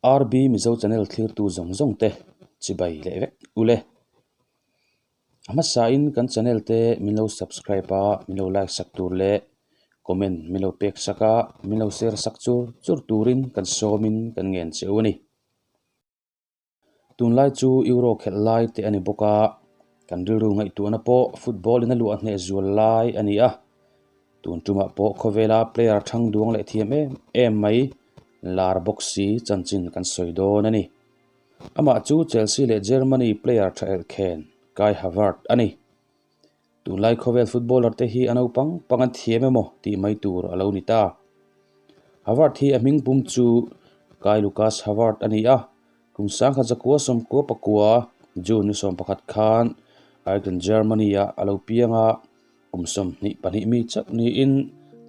RB Mizo channel thlirtu zawng zawng te chibai leh vek ule. A hmasain kan channel te min lo subscribe a, min lo like sak tur leh comment min lo pek sak a, min lo share sak chur chur turin kan sawmin kan ngen che u a ni. Tunlai chu Euro khelh lai te a ni bawk a, kan rilru ngaihtuahna pawh football in a luah hneh zual lai a ni a. Tun tumah pawh khawvela player thang duang leh thiam em em mai lar bawk si chanchin kan sawi dawn a ni. Amah chu Chelsea leh Germany player tha elkhen Kai Havertz a ni. Tunlai khawvel footballer te hi a naupang pang an thiam emaw tih mai tur a lo ni ta. Havertz hi a hming pum chu Kai Lucas Havertz a ni a, kum sangkhat zakua sawmkua pakua June ni 11 khan Aachen Germany ah a lo piang a, kum 22 mi chauh niin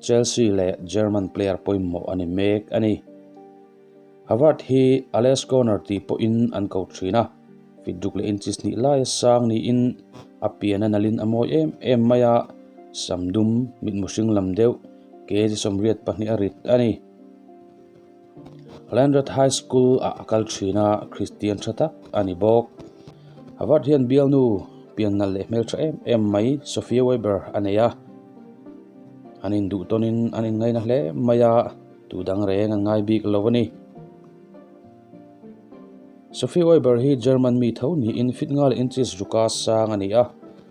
Chelsea leh German player pawimawh a ni mek a ni. Havertz hi Ales Corner tih pawhin an ko thin a, feet ruk leh inches hnih laia sang niin a pian a nalhin a mawi em em mai a, sam dum mitmu hring lam deuh kg 82 a rit a ni. Landrat High School ah a kal thin a, Kristian tha tak a ni bawk. Havertz hian bialnu pian nalh leh hmeltha em em mai Sophia Weber a nei a, an induh tawnin an inngaina hle mai a. Tu dang reng an ngai bik lo a ni. Sophie Weber hi German mi tho niin fit nga leh inches ruka sang a ni a.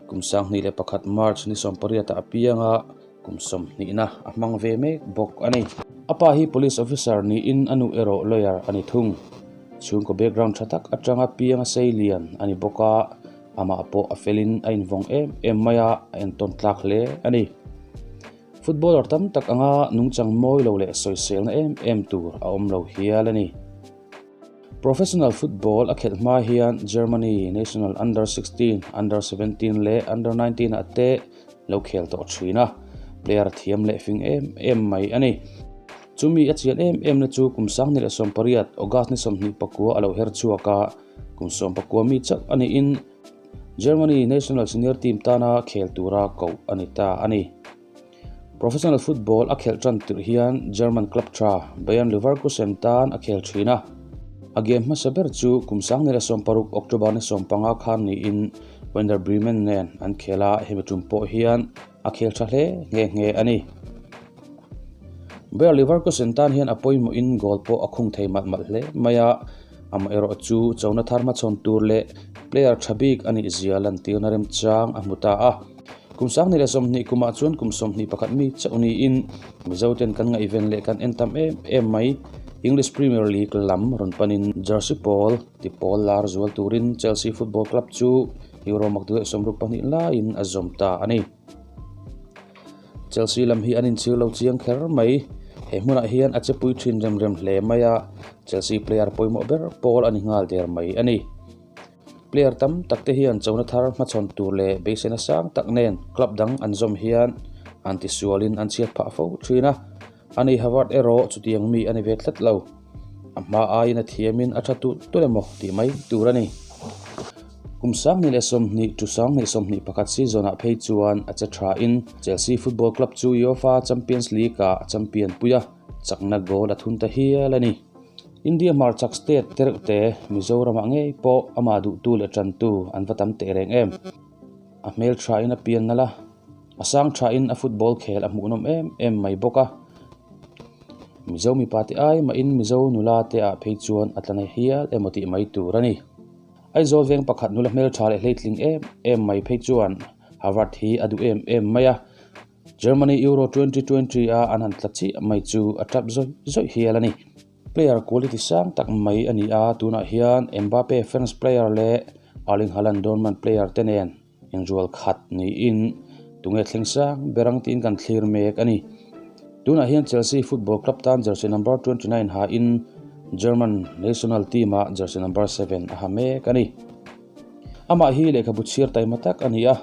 Kum 2001 March ni 18 ah a piang a, kum 20 na a hmang ve mek bawk a ni. A pa hi police officer niin a nu erawh lawyer a ni thung. Chhungkaw background tha tak atanga piang a sei lian a ni bawk a, amah pawh a felin a invawng em em mai a, a entawn tlak hle a ni. Footballer tam tak anga nungchang mawi lo leh sawiselna em em tur a awm lo hial a ni. Professional football a khelh hma hian Germany national under 16, under 17 leh under 19 ah te lo khel tawh thin a, player thiam leh fing em em mai a ni. Chumi a chian em em na chu kum 2018 August ni 29 a lo her chhuak a, kum 19 mi chauh a niin Germany national senior team tana khel tura koh a ni ta a ni. Professional football a khelh tan tirh hian German club tha Bayern Leverkusen tan a khel thin a. A game hmasa ber chu kum 2016 October ni 15 khan niin Werder Bremen nen an khel a, hemi tum pawh hian a khel tha hle nghe nghe a ni. Bayer Leverkusen tan hian a pawimawhin goal pawh a khung thei malh malh hle mai a, amaherawh chu chona thar hmachhawn tur leh player tha bik a nih zia lantirna remchang a hmu ta a. Kum 2020 kumah chuan kum 21 mi chauh niin Mizo ten kan ngaihven leh kan en tam em em mai. English Premier League lam rawn panin jersey pawl ti pawl lar zual turin Chelsea Football Club chu Euro makduai 62 laiin a zawm ta a ni. Chelsea lam hi an inchhir lo chiang kher mai. He hmunah hian a che pui thin rem rem hle mai a, Chelsea player pawimawh ber pawl a ni nghal der mai a ni. Player tam tak te hian chona thar hmachhawn tur leh beiseina sang tak nen club dang an zawm hian an tisualin an chhiat phah fo thin a. Ani Havertz erawh chutiang mi a ni ve tlat lo. A hma aiin a thiamin a tha tulh tulh emaw tih mai tur a ni. Kum 2020 to 2021 season ah phei chuan a che thain Chelsea Football Club chu UEFA Champions League ah a champion pui a, chakna goal a thun ta hial a ni. India hmarchhak state te reuh te Mizoramah ngei pawh amah duhtu leh tantu an va tam teh reng em. A hmel thain a pian nalh a, a sang thain a football khel a hmuhnawm em em mai bawk a. Mizo mipa te ai mahin Mizo nula te ah phei chuan a tla na hial emaw tih mai tur a ni. Aizawl veng pakhat nula hmeltha leh hleitling em em mai phei chuan Havertz hi a duh em em mai a. Germany Euro 2020 a an han tla chiah mai chu a tap zawih zawih hial a ni. Player quality sang tak mai a ni a, tunah hian Mbappe France player leh Erling Haaland Dortmund player te nen inrual khat niin tunge thleng sang ber ang tiin kan thlir mek a ni. Tunah hian Chelsea Football Club tan jersey number 29 hain German national team ah jersey number 7 a ha mek a ni. Amah hi lehkhabu chhiar taima tak a ni a,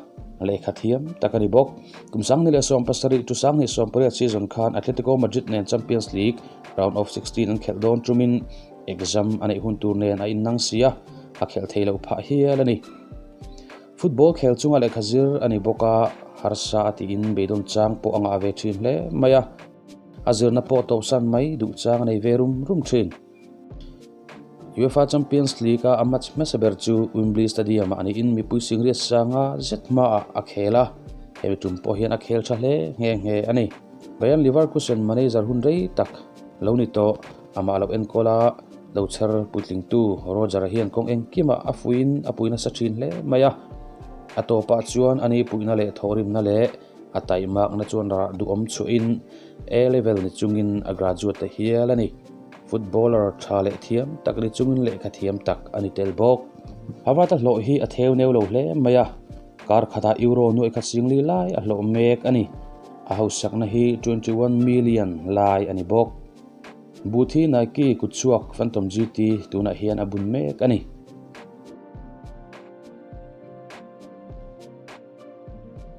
lehkha thiam tak a ni bawk. Kum 2017 to 2018 season khan Atletico Madrid nen Champions League round of 16 an khelh dawn tumin exam a neih hun tur nen a innang si a, a khelh thei loh phah hial a ni. Football khel chunga lehkha zir a ni bawk a, harsa a tiin beidawn chang pawh a ngah ve thin hle mai a. A zirna pawh tawpsan mai duh chang a nei ve rum rum thin. UEFA Champions League-a a match hmasa ber chu Wembley Stadium-ah niin mipui singriat sanga zet hmaah a khel a, hemi tum pawh hian a khel tha hle nghe nghe a ni. Bayern Leverkusen manager hun rei tak lo ni tawh, amah lo enkawl a, lo chher puitlingtu Roger-a hian kawng engkimah a fuiin a pui nasa thin hle mai a. A tawpah chuan a ni puihna leh thawhrimna leh a taihmakna chuan rah duhawm chhuahin A-level ni chungin a graduate ta hial a ni. Footballer tha leh thiam tak ni chungin lehkha thiam tak a ni tel bawk. Havertz-a hlawh hi a theu neu lo hle mai a, kar khatah Euro nuaih khat singli lai a hlawh mek a ni. A hausakna hi 21 million lai a ni bawk. Boot hi Nike kutchhuak Phantom GT tunah hian a bun mek a ni.